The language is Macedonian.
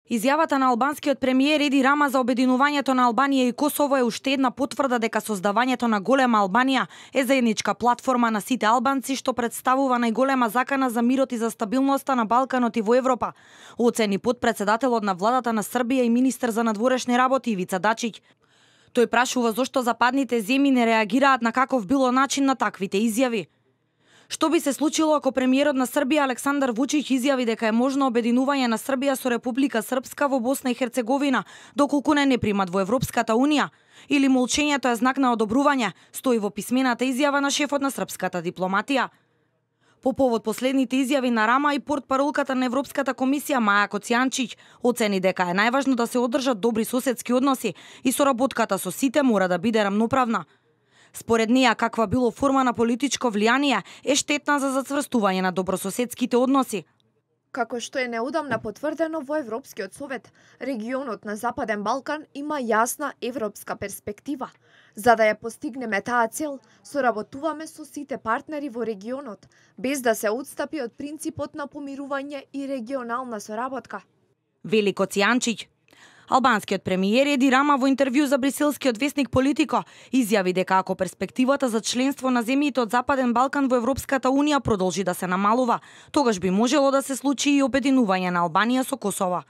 Изјавата на албанскиот премиер Еди Рама за обединувањето на Албанија и Косово е уште една потврда дека создавањето на голема Албанија е заедничка платформа на сите албанци што представува најголема закана за мирот и за стабилноста на Балканот и во Европа, оцени потпредседателот на владата на Србија и министер за надворешни работи Ивица Дачиќ. Тој прашува зошто западните земји не реагираат на каков било начин на таквите изјави. Што би се случило ако премиерот на Србија Александар Вучиќ изјави дека е можно обединување на Србија со Република Српска во Босна и Херцеговина, доколку не примат во Европската унија? Или молчењето е знак на одобрување, стои во писмената изјава на шефот на српската дипломатија. По повод последните изјави на Рама и портпаролката на Европската комисија Маја Коцијанчиќ оцени дека е најважно да се одржат добри соседски односи и соработката со сите мора да биде рамноправна. Според неја, каква било форма на политичко влијание е штетна за зацврстување на добрососедските односи. Како што е неодамна потврдено во Европскиот совет, регионот на Западен Балкан има јасна европска перспектива. За да ја постигнеме таа цел, соработуваме со сите партнери во регионот, без да се отстапи од принципот на помирување и регионална соработка. Вели Коцијанчиќ. Албанскиот премиер Еди Рама во интервју за брюселскиот весник Политико изјави дека ако перспективата за членство на земјите од Западен Балкан во Европската унија продолжи да се намалува, тогаш би можело да се случи и обединување на Албанија со Косово.